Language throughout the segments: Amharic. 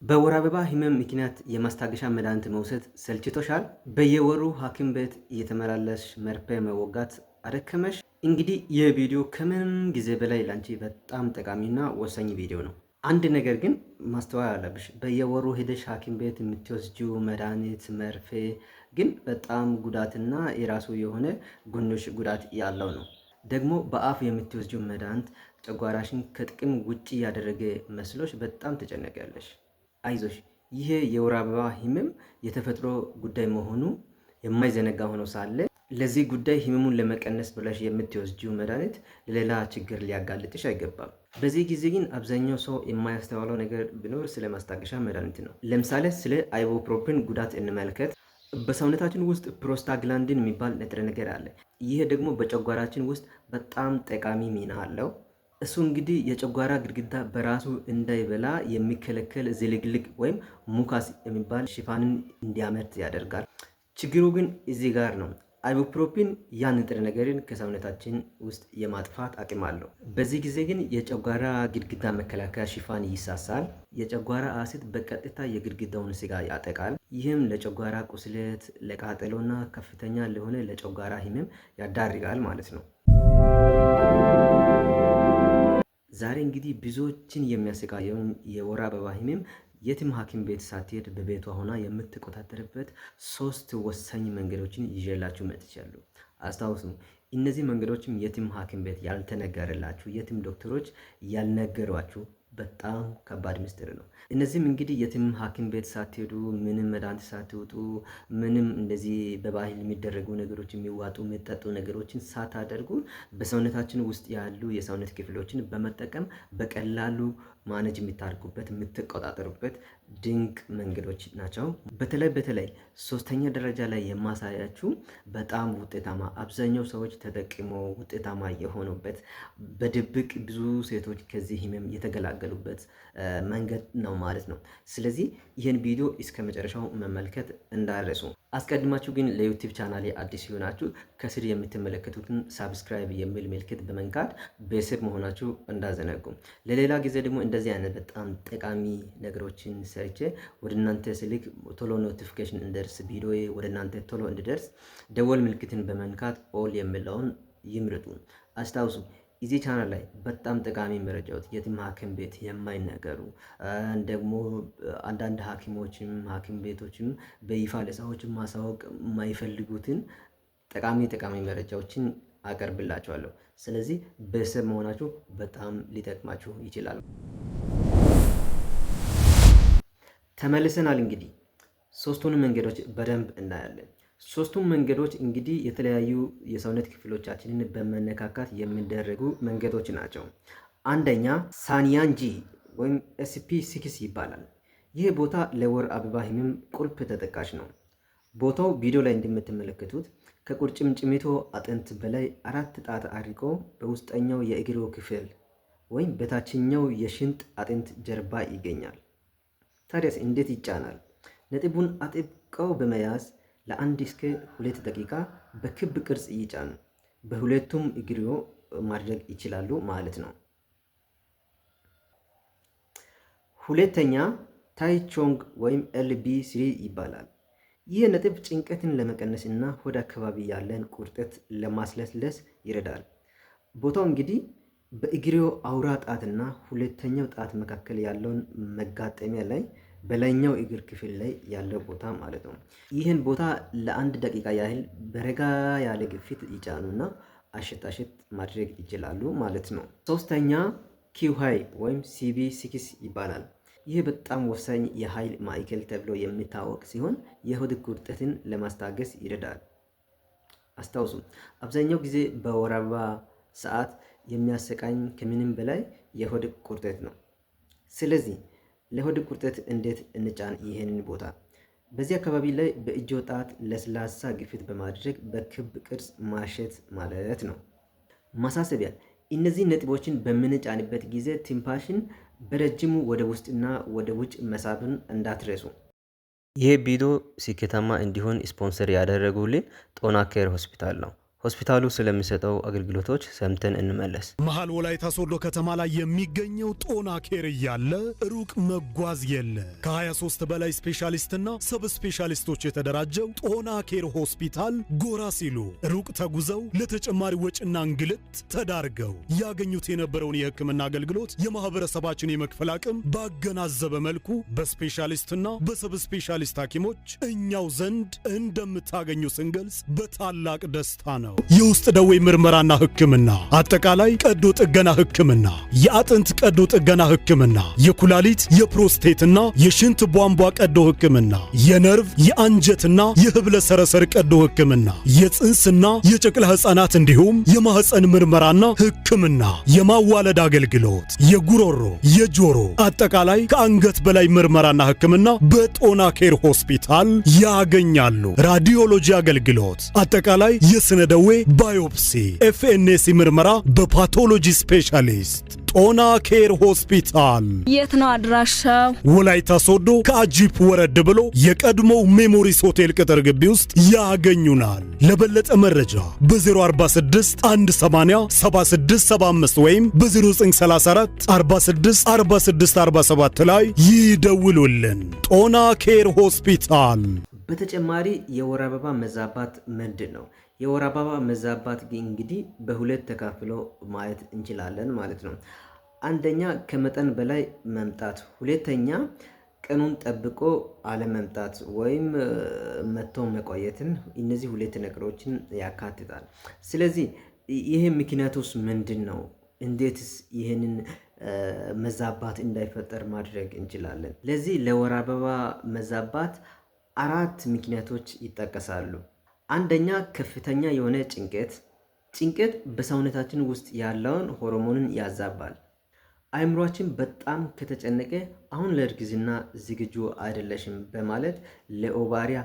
በወር አበባ ህመም ምክንያት የማስታገሻ መድኃኒት መውሰድ ሰልችቶሻል? በየወሩ ሐኪም ቤት እየተመላለስሽ መርፌ መወጋት አደከመሽ? እንግዲህ ይህ ቪዲዮ ከምንም ጊዜ በላይ ላንቺ በጣም ጠቃሚና ወሳኝ ቪዲዮ ነው። አንድ ነገር ግን ማስተዋል አለብሽ። በየወሩ ሄደሽ ሐኪም ቤት የምትወስጂው መድኃኒት መርፌ ግን በጣም ጉዳትና የራሱ የሆነ ጎንዮሽ ጉዳት ያለው ነው። ደግሞ በአፍ የምትወስጂው መድኃኒት ጨጓራሽን ከጥቅም ውጪ ያደረገ መስሎሽ በጣም ትጨነቂያለሽ። አይዞሽ፣ ይሄ የወር አበባ ህመም የተፈጥሮ ጉዳይ መሆኑ የማይዘነጋ ሆኖ ሳለ ለዚህ ጉዳይ ህመሙን ለመቀነስ ብለሽ የምትወስጂው መድኃኒት ለሌላ ችግር ሊያጋልጥሽ አይገባም። በዚህ ጊዜ ግን አብዛኛው ሰው የማያስተዋለው ነገር ቢኖር ስለ ማስታገሻ መድኃኒት ነው። ለምሳሌ ስለ ibuprofen ጉዳት እንመልከት። በሰውነታችን ውስጥ prostaglandin የሚባል ንጥረ ነገር አለ። ይህ ደግሞ በጨጓራችን ውስጥ በጣም ጠቃሚ ሚና አለው። እሱ እንግዲህ የጨጓራ ግድግዳ በራሱ እንዳይበላ የሚከለከል ዝልግልግ ወይም mucus የሚባል ሽፋንን እንዲያመርት ያደርጋል። ችግሩ ግን እዚህ ጋር ነው። ibuprofen ያን ንጥረ ነገርን ከሰውነታችን ውስጥ የማጥፋት አቅም አለው። በዚህ ጊዜ ግን የጨጓራ ግድግዳ መከላከያ ሽፋን ይሳሳል። የጨጓራ አሲድ በቀጥታ የግድግዳውን ስጋ ያጠቃል። ይህም ለጨጓራ ቁስለት፣ ለቃጠሎና ከፍተኛ ለሆነ ለጨጓራ ህመም ያዳርጋል ማለት ነው። ዛሬ እንግዲህ ብዙዎችን የሚያሰቃየውን የወር አበባ ህመም የትም ሐኪም ቤት ሳትሄድ በቤቷ ሆና የምትቆጣጠርበት ሶስት ወሳኝ መንገዶችን ይዤላችሁ መጥቻለሁ። አስታውሱ፣ እነዚህ መንገዶችም የትም ሐኪም ቤት ያልተነገረላችሁ፣ የትም ዶክተሮች ያልነገሯችሁ በጣም ከባድ ምስጢር ነው። እነዚህም እንግዲህ የትም ሐኪም ቤት ሳትሄዱ፣ ምንም መድኃኒት ሳትውጡ፣ ምንም እንደዚህ በባህል የሚደረጉ ነገሮች፣ የሚዋጡ የሚጠጡ ነገሮችን ሳታደርጉ በሰውነታችን ውስጥ ያሉ የሰውነት ክፍሎችን በመጠቀም በቀላሉ manage የምታደርጉበት፣ የምትቆጣጠሩበት ድንቅ መንገዶች ናቸው። በተለይ በተለይ ሶስተኛ ደረጃ ላይ የማሳያችሁ በጣም ውጤታማ፣ አብዛኛው ሰዎች ተጠቅመው ውጤታማ የሆኑበት፣ በድብቅ ብዙ ሴቶች ከዚህ ህመም የተገላገሉበት መንገድ ነው ማለት ነው። ስለዚህ ይህን ቪዲዮ እስከ መጨረሻው መመልከት እንዳትረሱ። አስቀድማችሁ ግን ለ YouTube ቻናሌ አዲስ ሲሆናችሁ ከስር የምትመለከቱትን subscribe የሚል ምልክት በመንካት ቤተሰብ መሆናችሁ እንዳትዘነጉ። ለሌላ ጊዜ ደግሞ እንደዚህ አይነት በጣም ጠቃሚ ነገሮችን ሰርቼ ወደ እናንተ ስልክ ቶሎ notification እንዲደርስ፣ ቪዲዮ ወደ እናንተ ቶሎ እንዲደርስ ደወል ምልክትን በመንካት all የሚለውን ይምረጡ። አስታውሱ፣ እዚህ ቻናል ላይ በጣም ጠቃሚ መረጃዎች፣ የትም ሐኪም ቤት የማይነገሩ፣ ደግሞ አንዳንድ ሐኪሞችም ሐኪም ቤቶችም በይፋ ለሰዎች ማሳወቅ የማይፈልጉትን ጠቃሚ ጠቃሚ መረጃዎችን አቀርብላችኋለሁ። ስለዚህ ቤተሰብ መሆናችሁ በጣም ሊጠቅማችሁ ይችላል። ተመልሰናል። እንግዲህ ሶስቱን መንገዶች በደንብ እናያለን። ሶስቱም መንገዶች እንግዲህ የተለያዩ የሰውነት ክፍሎቻችንን በመነካካት የሚደረጉ መንገዶች ናቸው። አንደኛ ሳንያንጂ ወይም SP6 ይባላል። ይህ ቦታ ለወር አበባ ህመም ቁልፍ ተጠቃሽ ነው። ቦታው ቪዲዮ ላይ እንደምትመለከቱት ከቁርጭምጭሚቶ አጥንት በላይ አራት ጣት አድርጎ በውስጠኛው የእግሮ ክፍል ወይም በታችኛው የሽንጥ አጥንት ጀርባ ይገኛል። ታዲያስ እንዴት ይጫናል? ነጥቡን አጥብቀው በመያዝ ለ1 እስከ 2 ደቂቃ በክብ ቅርጽ ይጫኑ። በሁለቱም እግሮ ማድረግ ይችላሉ ማለት ነው። ሁለተኛ ታይቾንግ ወይም LB3 ይባላል። ይህ ነጥብ ጭንቀትን ለመቀነስ እና ሆድ አካባቢ ያለን ቁርጠት ለማስለስለስ ይረዳል። ቦታው እንግዲህ በእግሬው አውራ ጣትና ሁለተኛው ጣት መካከል ያለውን መጋጠሚያ ላይ፣ በላይኛው እግር ክፍል ላይ ያለው ቦታ ማለት ነው። ይህን ቦታ ለ1 ደቂቃ ያህል በረጋ ያለ ግፊት ይጫኑና አሸት አሸት ማድረግ ይችላሉ ማለት ነው። ሶስተኛ ኪውሃይ ወይም CB6 ይባላል። ይህ በጣም ወሳኝ የኃይል ማዕከል ተብሎ የሚታወቅ ሲሆን የሆድ ቁርጠትን ለማስታገስ ይረዳል። አስታውሱ፣ አብዛኛው ጊዜ በወር አበባ ሰዓት የሚያሰቃኝ ከምንም በላይ የሆድ ቁርጠት ነው። ስለዚህ ለሆድ ቁርጠት እንዴት እንጫን ይህንን ቦታ? በዚህ አካባቢ ላይ በእጆ ጣት ለስላሳ ግፊት በማድረግ በክብ ቅርጽ ማሸት ማለት ነው። ማሳሰቢያ፣ እነዚህ ነጥቦችን በምንጫንበት ጊዜ ትንፋሽን በረጅሙ ወደ ውስጥና ወደ ውጭ መሳብን እንዳትረሱ። ይህ ቪዲዮ ስኬታማ እንዲሆን ስፖንሰር ያደረጉልን ጦና ኬር ሆስፒታል ነው። ሆስፒታሉ ስለሚሰጠው አገልግሎቶች ሰምተን እንመለስ። መሃል ወላይታ ሶዶ ከተማ ላይ የሚገኘው ጦና ኬር እያለ ሩቅ መጓዝ የለ። ከ23 በላይ specialist ና sub specialist ኦች የተደራጀው ጦና ኬር ሆስፒታል ጎራ ሲሉ ሩቅ ተጉዘው ለተጨማሪ ወጪና እንግልት ተዳርገው ያገኙት የነበረውን የሕክምና አገልግሎት የማህበረሰባችን የመክፈል አቅም ባገናዘበ መልኩ በ specialist ና በ sub specialist ሐኪሞች እኛው ዘንድ እንደምታገኙ ስንገልጽ በታላቅ ደስታ ነው። የውስጥ ደዌ ምርመራና ሕክምና፣ አጠቃላይ ቀዶ ጥገና ሕክምና፣ የአጥንት ቀዶ ጥገና ሕክምና፣ የኩላሊት፣ የፕሮስቴትና የሽንት ቧንቧ ቀዶ ሕክምና፣ የነርቭ፣ የአንጀትና የህብለ ሰረሰር ቀዶ ሕክምና፣ የጽንስና የጨቅላ ሕፃናት እንዲሁም የማህፀን ምርመራና ሕክምና፣ የማዋለድ አገልግሎት፣ የጉሮሮ፣ የጆሮ፣ አጠቃላይ ከአንገት በላይ ምርመራና ሕክምና በጦና ኬር ሆስፒታል ያገኛሉ። Radiology አገልግሎት፣ አጠቃላይ የስነ ደዌ biopsy፣ FNAC ምርመራ በ pathology specialist፣ ጦና ኬር ሆስፒታል። የት ነው አድራሻው? ወላይታ ሶዶ ከአጂፕ ወረድ ብሎ የቀድሞው ሜሞሪስ ሆቴል ቅጥር ግቢ ውስጥ ያገኙናል። ለበለጠ መረጃ በ046 180 7675 ወይም በ0934 46 46 47 ላይ ይደውሉልን። ጦና ኬር ሆስፒታል። በተጨማሪ የወር አበባ መዛባት ምንድን ነው? የወር አበባ መዛባት እንግዲህ በሁለት ተካፍሎ ማየት እንችላለን ማለት ነው። አንደኛ ከመጠን በላይ መምጣት፣ ሁለተኛ ቀኑን ጠብቆ አለመምጣት ወይም መጥቶ መቆየትን፣ እነዚህ ሁለት ነገሮችን ያካትታል። ስለዚህ ይሄ ምክንያቱስ ምንድን ነው? እንዴትስ ይህንን መዛባት እንዳይፈጠር ማድረግ እንችላለን? ለዚህ ለወር አበባ መዛባት አራት ምክንያቶች ይጠቀሳሉ። አንደኛ ከፍተኛ የሆነ ጭንቀት። ጭንቀት በሰውነታችን ውስጥ ያለውን ሆርሞንን ያዛባል። አእምሯችን በጣም ከተጨነቀ አሁን ለእርግዝና ዝግጁ አይደለሽም በማለት ለ ovary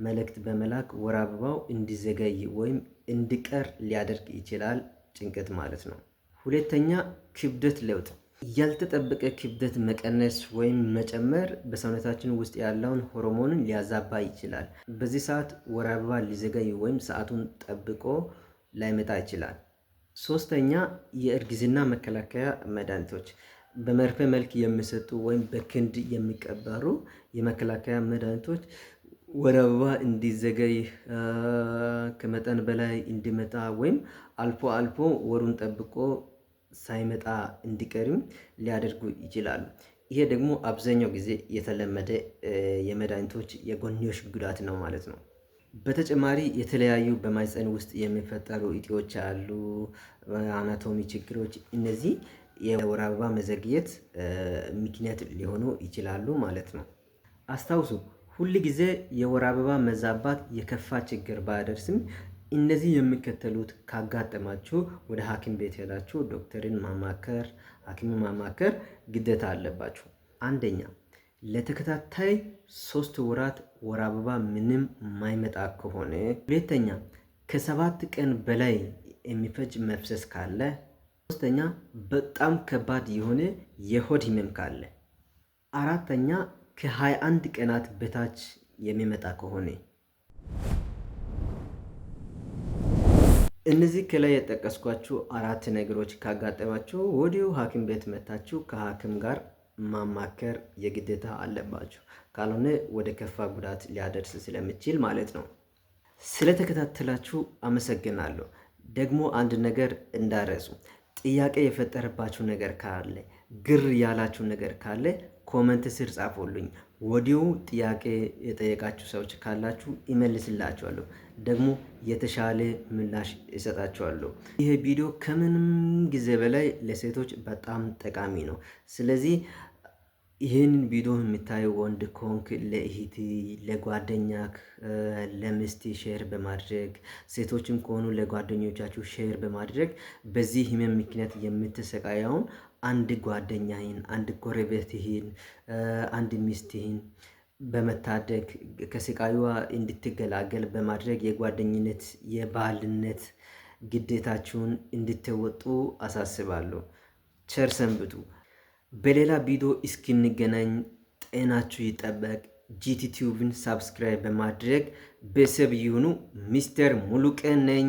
መልእክት በመላክ ወር አበባው እንዲዘገይ ወይም እንዲቀር ሊያደርግ ይችላል። ጭንቀት ማለት ነው። ሁለተኛ ክብደት ለውጥ። ያልተጠበቀ ክብደት መቀነስ ወይም መጨመር በሰውነታችን ውስጥ ያለውን ሆርሞንን ሊያዛባ ይችላል። በዚህ ሰዓት ወር አበባ ሊዘገይ ወይም ሰዓቱን ጠብቆ ላይመጣ ይችላል። ሶስተኛ የእርግዝና መከላከያ መድኃኒቶች፣ በመርፌ መልክ የሚሰጡ ወይም በክንድ የሚቀበሩ የመከላከያ መድኃኒቶች ወር አበባ እንዲዘገይ፣ ከመጠን በላይ እንዲመጣ ወይም አልፎ አልፎ ወሩን ጠብቆ ሳይመጣ እንዲቀርም ሊያደርጉ ይችላሉ። ይሄ ደግሞ አብዛኛው ጊዜ የተለመደ የመድኃኒቶች የጎንዮሽ ጉዳት ነው ማለት ነው። በተጨማሪ የተለያዩ በማህፀን ውስጥ የሚፈጠሩ እጢዎች አሉ፣ anatomy ችግሮች፣ እነዚህ የወር አበባ መዘግየት ምክንያት ሊሆኑ ይችላሉ ማለት ነው። አስታውሱ፣ ሁል ጊዜ የወር አበባ መዛባት የከፋ ችግር ባያደርስም እነዚህ የሚከተሉት ካጋጠማችሁ ወደ ሐኪም ቤት ሄዳችሁ ዶክተርን ማማከር፣ ሐኪምን ማማከር ግዴታ አለባችሁ። አንደኛ ለተከታታይ 3 ወራት ወር አበባ ምንም ማይመጣ ከሆነ፣ ሁለተኛ ከ7 ቀን በላይ የሚፈጅ መፍሰስ ካለ፣ ሶስተኛ በጣም ከባድ የሆነ የሆድ ህመም ካለ፣ አራተኛ ከ21 ቀናት በታች የሚመጣ ከሆነ። እነዚህ ከላይ የጠቀስኳችሁ አራት ነገሮች ካጋጠማችሁ ወዲሁ ሐኪም ቤት መታችሁ ከሐኪም ጋር ማማከር የግዴታ አለባችሁ። ካልሆነ ወደ ከፋ ጉዳት ሊያደርስ ስለሚችል ማለት ነው። ስለተከታተላችሁ አመሰግናለሁ። ደግሞ አንድ ነገር እንዳረሱ፣ ጥያቄ የፈጠረባችሁ ነገር ካለ፣ ግር ያላችሁ ነገር ካለ comment ስር ጻፉልኝ። ወዲሁ ጥያቄ የጠየቃችሁ ሰዎች ካላችሁ ይመልስላችኋለሁ። ደግሞ የተሻለ ምላሽ እሰጣችኋለሁ። ይሄ ቪዲዮ ከምንም ጊዜ በላይ ለሴቶች በጣም ጠቃሚ ነው። ስለዚህ ይህንን ቪዲዮ የምታየው ወንድ ከሆንክ ለእህት፣ ለጓደኛክ፣ ለሚስት share በማድረግ፣ ሴቶችም ከሆኑ ለጓደኞቻችሁ share በማድረግ በዚህ ህመም ምክንያት የምትሰቃየውን አንድ ጓደኛህን፣ አንድ ጎረቤትህን፣ አንድ ሚስትህን በመታደግ ከስቃዩዋ እንድትገላገል በማድረግ የጓደኝነት የባልነት ግዴታችሁን እንድትወጡ አሳስባለሁ። ቸር ሰንብቱ። በሌላ ቪዲዮ እስክንገናኝ ጤናችሁ ይጠበቅ። ጂቲ ቲዩብን subscribe በማድረግ ቤተሰብ ይሁኑ። ሚስተር ሙሉቀን ነኝ።